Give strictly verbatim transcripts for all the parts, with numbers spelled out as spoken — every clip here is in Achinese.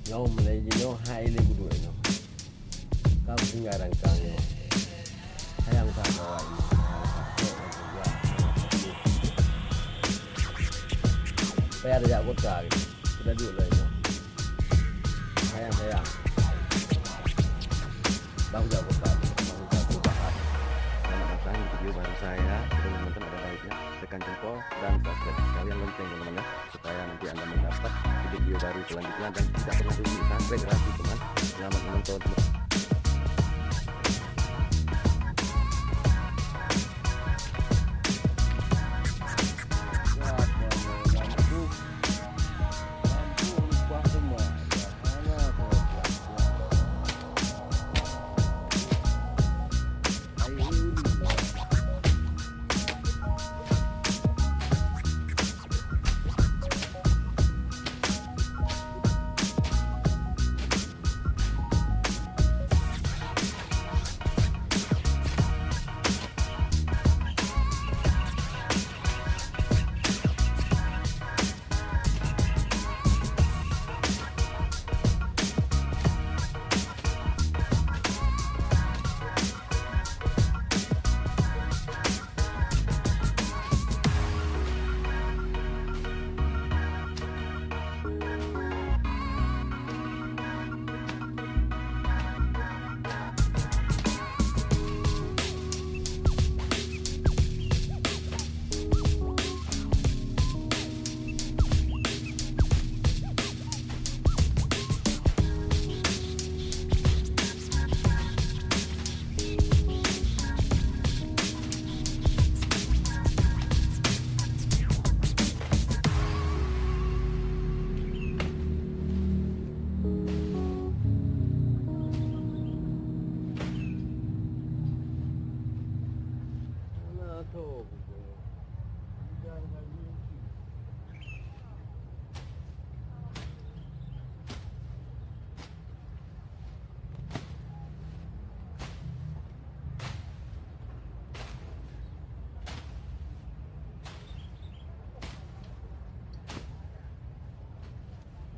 Nyoe mulai jinoe hai lé buduek nyoe. Ka tinggai rangkang nyoe. Sayang that awak nyoe. Sayang that. Payah tajak kota gitu. Sudah duek lagi nyoe. Sayang, sayang. Bang jak kota. Bang jak kota. Selamat datang di video baru saya. Sebelum menonton, ada baiknya tekan jempol dan subscribe sekalian lonceng, teman-teman, ya, supaya nanti Anda mendapat video baru selanjutnya dan tidak pernah rugi. Santai gratis, teman. Selamat menonton, teman.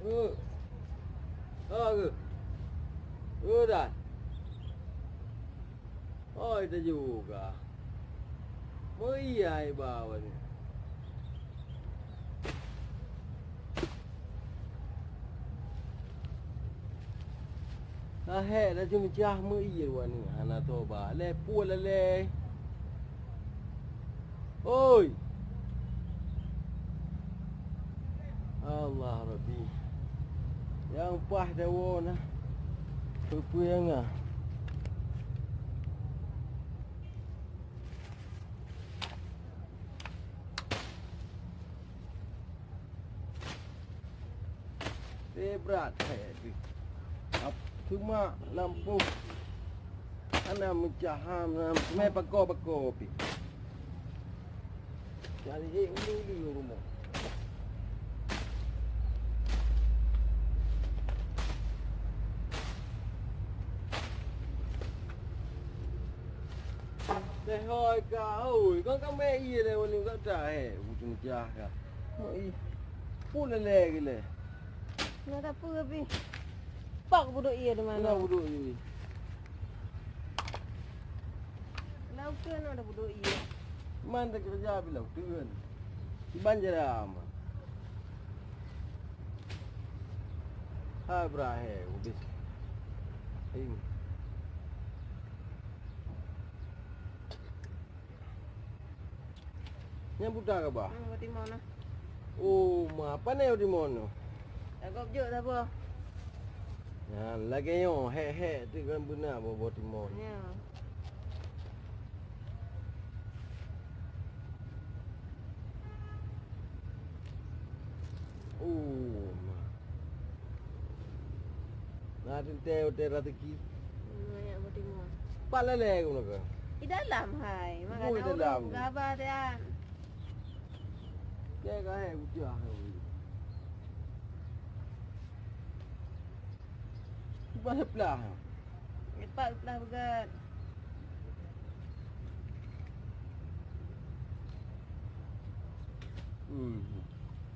Uh. Oh, ke? Udah. Oi, teujuga. Meuiya iba awaknyan. Lahé dah jeumeucah meuiya awaknyan hana toba. Lé puih lé. Oi! Allah Rabbi. Nyang paih dawoe na. Peue-peue nyang na. Eh, brat, hai, hai, pi. Ap-, cuma lampôh hana meucaham, na meucaham bako-bako pi. Cari eh, ulu-ulu rumoh. Deh, hoi ka, hoi, kon ka meuiya lé, ulu ka ta, eh, ujong jah ka. Meuiya. Pun lé, lé, gila. Na ka peue pih? Pak budok ié di mana? Na budok ié. Laut ke na ada budok ié? Man tak kerja bila tu kan. Di banjir ama. Hai berahe, ubis. Ing. Nyan buta ka bah? Hmm, buat timun nah. Oh, ma, pane buat timun tu? Dah gop jok dah boh. Nyan, lagèe nyoe, hek-hek tu kan beuna boh, buat timun. Ya. Oh, ma. Na teuntèe watèe raseuki. Hmm, banyak buat timun. Pat lalè guna ke? Di dalam hai. Bui dalam. Gaba dan. Kaya kaya kucah. Bah seplah. Lepak seplah begat. Hmm.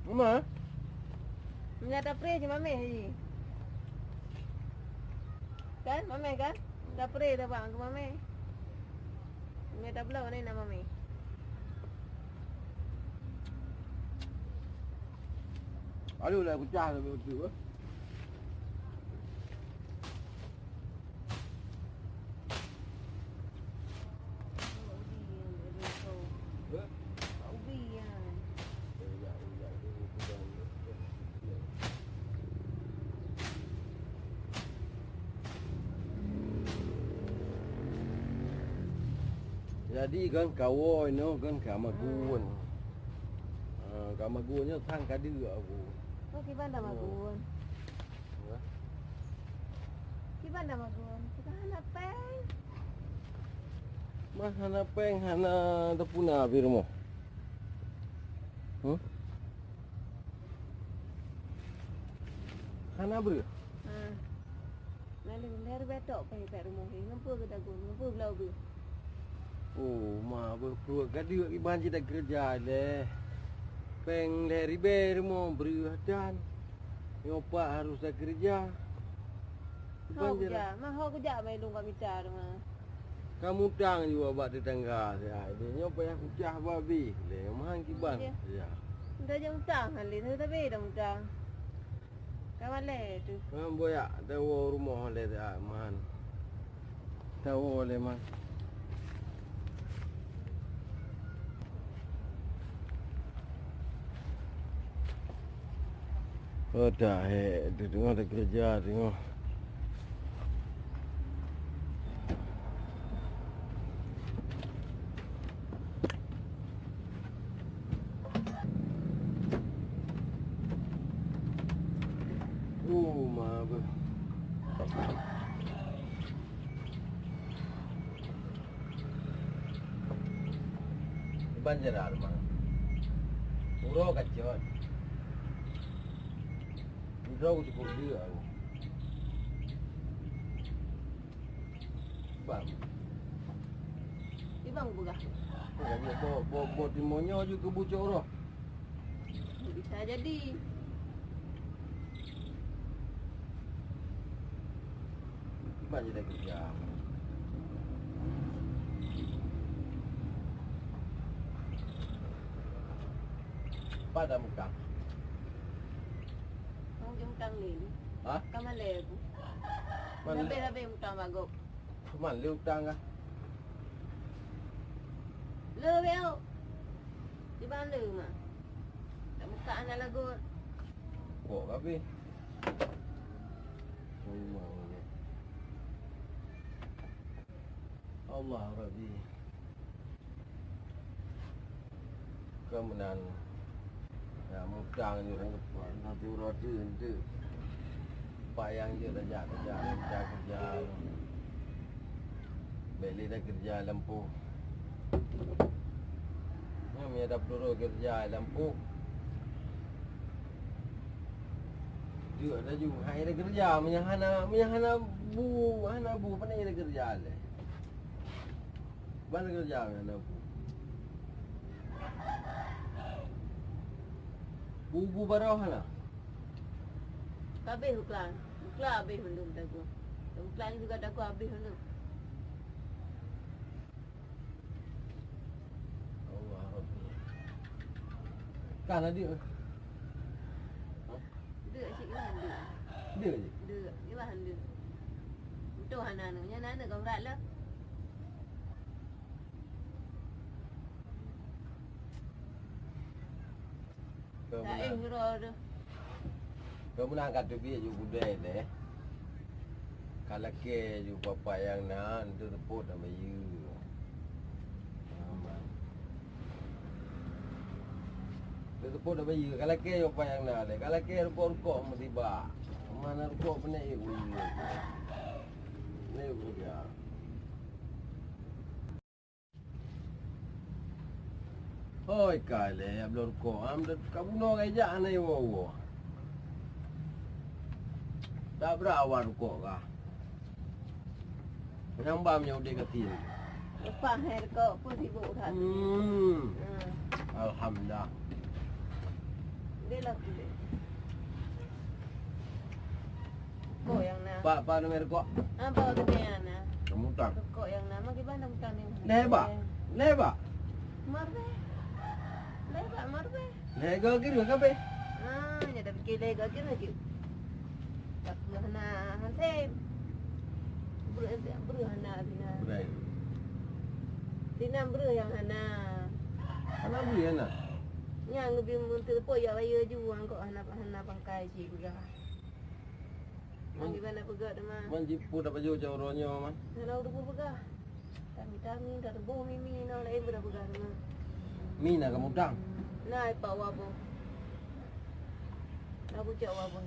Mama? Meunyo tapre cuma meh ji. Kan, mamèh kan? Tapre tabang keu mamèh. Mamèh tabloe ni na mamèh. Aduh, dah pecah dah betul, eh. Jadi kan kawoe nyoe kan ka magun. Ah, ka magun nyoe sang ka deuek aku. Oh, kiban dah magun. Ya. Kiban dah magun. Kita hana péng. Mah hana péng, hana teupuna pih rumoh. Huh? Hana breueh? Ha. Lalu lhèe ribèe tok péng pèt rumoh nyoe. Ngon peue geudagon, ngon peue geulao beuh? Oh, ma beuh pruet gadeuek iban cit takeureuja lé. Péng lhèe ribèe rumoh breueh dan nyoe pat harôh takeureuja. Ho iban cit kuja, ma ho kuja mai lôn ka mita teuma. Ka mutang jua bak tetangga siat. Nyoe payah kucah babeh lé, meuhan kiban. Iya. Ya. Dah jak mutang han lé, tapi dah mutang. Ka malèe tu. Meuhan boyak, tawoe rumoh lé siat, meuhan. Tawoe lé, man. Oh, dah, eh, tu tengah ada kerja, tengah. Oh, ma beuh. Iban jera teuma. Uroe ka cot. Uroe cukôp deuek aku. Bang. Ibang peugah. Lagèe bo, bo, bo timonyo ju keubucok roh. Bisa jadi. Iban jadi kerja. Pada muka. Hông jeuet utang lé. Ha? Ka malèe bu. Malèe. Habéh-habéh utang bagob. Man lé utang kah? Le wéo. Di ban le ma. Tak buka anak lagu. Kok kabeh. Memang. Allah Rabbi. Keu meunan, ya, mutang jeuet lam keupeue, nanti uroe teuk, teuk. Payang jeuet tajak keureuja, tajak keureuja. Bèk lé takeureuja lam poh. Nyan meunyo tapeuduroe keureuja lam poh. Jeuet laju, hai takeureuja, meunyo hana, meunyo hana bu, hana bu, pane takeureuja lé. Ban keureuja nyan na bu. Bu-bu baroh na. Habéh buklan. Buklan habéh mandum dagu. Buklan juga dagu habéh mandum. Allah Rabbi. Kan ada. Deuk cit ilah deuk. Deuk cit? Deuk, ilah deuk. Beutôi hana neu, nyan na neu ka brat lom. Taéh uroe tu. Keu meunan ka teubiet ju gudée deh. Ka lakée ju bapak nyang na, enteuk teupot dan bayeue. Aman. Teupot dan bayeue, ka lakée ju bapak nyang na lé. Ka lakée rukok-rukok musibah. Mana rukok peuneuk yue bayeue. Peuneuk yue keureuja. Hôi, ka lé, ya bloe rukok. Am, ka bunoe ka ijak hana iwoe-woe. Tak brat awak rukok kah? Nyang bam nyang udeb gasien. Leupah hai rukok pun sibuk that. Hmm. Hmm. Alhamdulillah. Dia lah kulit. Rukok nyang na. Pak, pak, nama rukok? Apa kata yang na? Kamu utang. Rukok yang nama gimana utang ni? Leba. Leba. Marbe. Leba marbe. Lega kira kape? Ah, nya dah fikir lega kira lagi. Tak pernah hana hansem. Bru, bru hana bina. Berai. Tina bru yang hana. Hana bru yang hana? Yang lebih mentelepon ya raya ju angkot hana, hana pangkai cik peugah. Man gimana peugah teuma? Man jipu dak baju cak uroe nyoe, man. Hana udah peugah. Kami-kami dah boh mimi na lain pada peugah teuma. Mi na kamu utang? Na ipak wa boh. Na kucak wa boh.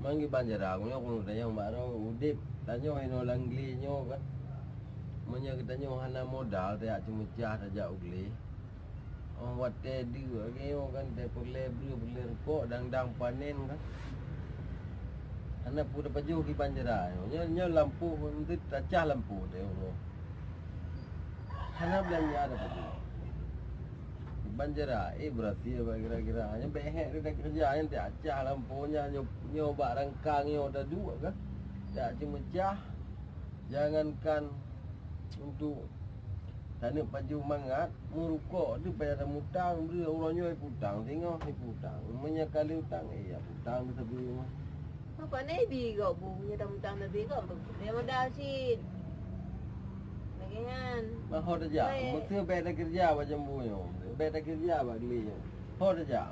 Man gimana cara aku nyoe kunu tanyong bak roh udep. Tanyoe inoe langli nyoe kan. Meunyoe geutanyoe hana modal tajak ceumeucah tajak u glé. Oh, watèe deuk lagèe nyoe kan, teupeureulee breueh, peureulèe rukok, dang-dang panen kan. Hana peue tapajoh kiban jara nyoe. Nyoe, nyoe lampôh, meuteuk tacah lampôh teuh nyoe. Hana beulanja tapajoh. Kiban jara, eh, beurati bak kira-kira. Nyoe bèk hék teuh takeureuja, nyan teuh acah lampôh nyan, nyoe, nyoe bak rangkang nyoe taduek kan. Jak ceumeucah, jangankan untuk taneuk pajoh mangat, meurukok tu payah tamutang, breueh uroe nyoe iputang, singoh iputang. Meunyoe ka lheueh utang, eh, ya putang teuh sabe mah. Apa nebi gok bu, meunyoe tamutang sabe gok, dia modal cit. Lagèe nyan. Mah ho tajak, meuteue bèk takeureuja bak jambu nyoe, bèk takeureuja bak glé nyoe. Ho tajak.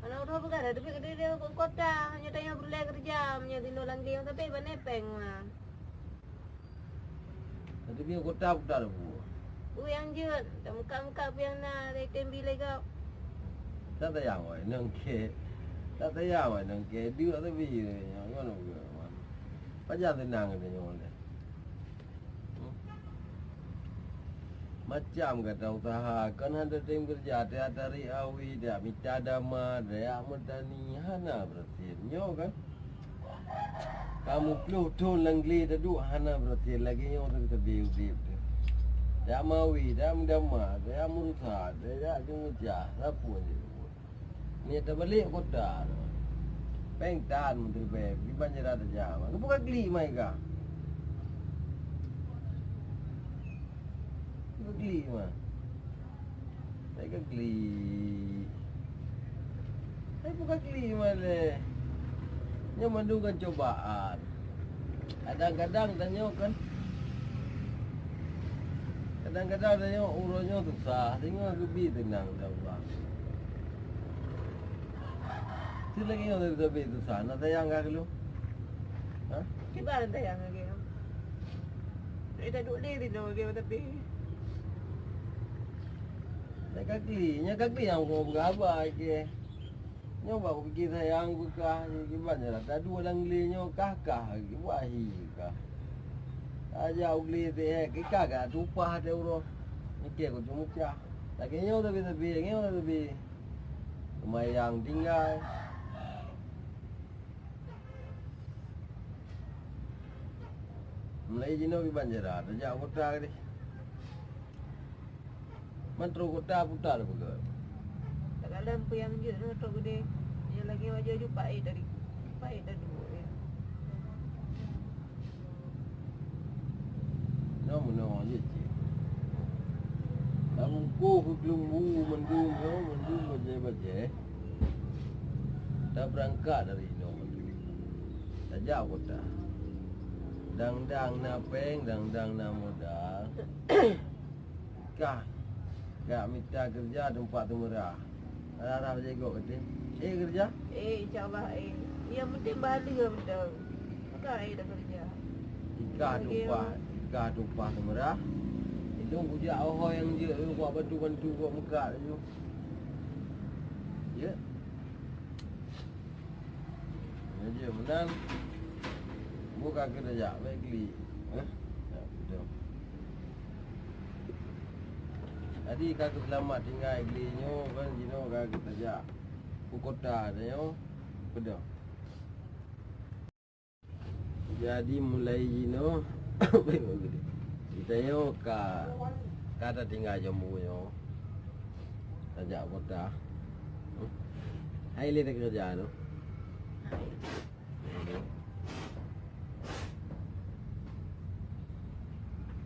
Aneuk droe peugah dah, tapi kata dia kota, nyoe tanya peureulèe keureuja, meunyoe di Nolang Geng, tapi bak nepeng mah. Tapi nyoe kota putar bu. Uyang jeuet, dak muka-muka pih nyang na, lé tem bi lé gop. Tak tayang wai nangke. Tak tayang wai nangke. Duek tapi nyoe ngon. Pajan tenang kata nyoe lé. Hmm. Macam gata usaha, kan hana tem keureuja, dak tarék awi, dak mita dama, dak meutani, hana beurati. Nyoe kan? Ka meuploh thon lam glé taduek hana beurati lagèe nyoe teuh teubi udép teuh. Dak mawi, dak meudama, dak meurusa, dak jeuet meujah, sapeue jeuet. Nyoe tabalek kota. Péng tan meuteurbée, kiban jara tajak. Keupeue ka klik mai ka? Keupeue klik mai? Hai ka klik. Hai buka klik malèe. Nyoe mandum kan cobaan. Kadang-kadang tanyoe kan, kadang-kadang tanyoe uroe nyoe susah, singoh geubi teunang, ya Allah. Silagèe nyoe sabe susah, na sayang ka keu lôn? Ha? Kiban sayang lagèe nyoe. Dah duek lé rindu lagèe tapi. Nyan ka klik, nyan ka klik nyang keuneuk peugah haba kèe. Nyoe bak kupike sayang beukah, kiban jalan taduek lam glé nyoe kah-kah, kiban hi kah. Tajak u glé teuh, kikah ka tupah teuh uroe. Mikée ku ceumeucah. Lagèe nyoe sabe-sabe, nyoe sabe. Seumayang tinggai. Mulai jinoe kiban jara, tajak kota deh. Man trok kota putar peugah. Takalon peue nyang jeuet nyoe trok geude. Nyang lagèe wajoe ju paét dari, paét dari duek ya. Nyoe meunoe jeuet cit. Tabungkôh keu keuleuembu mandum nyoe, mandum bajèe-bajèe. Tabeurangkat dari inoe mandum. Tajak kota. Dang-dang na péng, dang-dang na modal. Kah, jak mita keureuja teumpat seumeurah. Rara bajèe gob katé. Eh, keureuja? Eh, insya Allah, eh. Nyang penting bahagia beutôi. Maka, eh, dah keureuja. Ikah tumpah, ikah tumpah seumeurah. Indong kujak ho-ho nyang jeuet, buat bantu-bantu, buat meukat laju. Ya. Nyan jeuet meunan. Buka keu tajak, bèk klik. Eh? Ya, beutôi. Jadi ka keuseulamat tinggai glé nyoe kan, jinoe ka keutajak u kota tanyoe, peudong. Jadi mulai jinoe, geutanyoe ka, ka tatinggai jambu nyoe, tajak kota. Hai lé takeureuja tu.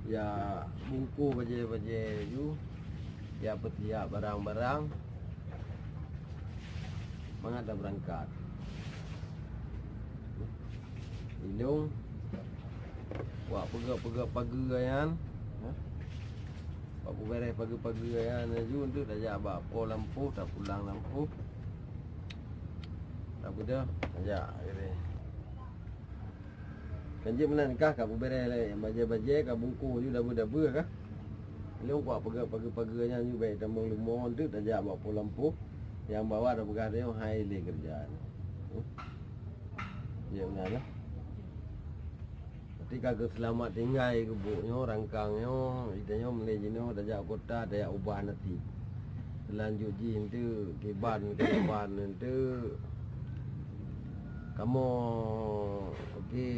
Ya bungkôh bajèe-bajèe ju, ya peutiak barang-barang, mangat tabeurangkat. Ilôn wak peugèt-peugèt pageue nyan, wak peubèrèh pageue-pageue nyan ju, eunteuk tajak bak po lampôh, tapulang lampôh. Tapeudeuh, tajak. Kan jeuet meunan kah, ka peubèrèh lé bajèe-bajèe, ka bungkôh ju dabeue-dabeue kah. Ilôn kuat pageue-pageue nyan ju bèk tamong leumo, eunteuk tajak bak po lampôh nyang bawa tapeugah tanyoe hai lé keureuja nyoe. Jeuet meunan lah. Tapi ka keuseulamat tinggai geubuet nyoe, rangkang nyoe, geutanyoe mulai jinoe tajak kota, tajak ubah nasib. Seulanjut jih eunteuk kiban, kiban eunteuk kamoe, oke,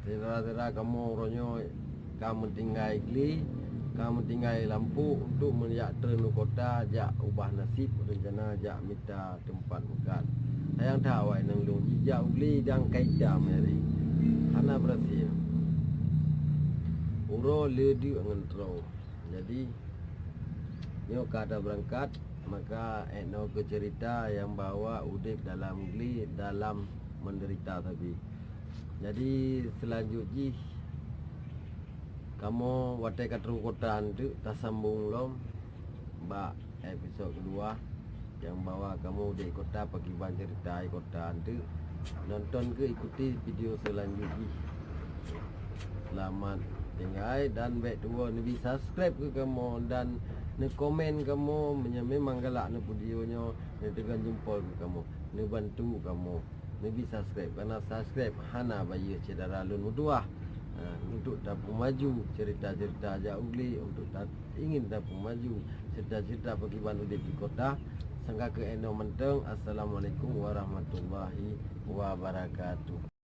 syedara-syedara kamoe uroe nyoe ka meutinggai glé, ka meutinggai lampôh untuk meujak treun u kota jak ubah nasib, reuncana jak mita teumpat meukat. Sayang that awaknyan lôn jijak u glé dan ka itam nyang hana beurhasil. Uroe le deuk ngon troe. Jadi, nyoe ka tabeurangkat, maka 'et noe keu ceurita nyang bahwa udép dalam glé, dalam meudeurita sabe. Jadi, seulanjut jih kamoe watèe ka troh kota eunteuk tasambong lom bak episod keudua. Nyang bahwa kamoe udép kota, pakriban ceurita kota eunteuk. Nonton keu, ikuti video seulanjut jih. Seulamat tinggai dan bèk tuwoe neubi subscribe keu kamoe dan neukomen kamoe meunyoe memang galak neuvideo nyoe, neuteugon jempol keu kamoe, neubantu kamoe. Neubi subscribe, karena subscribe hana bayeue syedara lôn meutuwah. Ha, untuk tapeumaju ceurita-ceurita jak u glé, untuk ta-, ingin tapeumaju ceurita-ceurita pakriban udép di kota. Sangka keu 'et noe mantong. Assalamualaikum warahmatullahi wabarakatuh.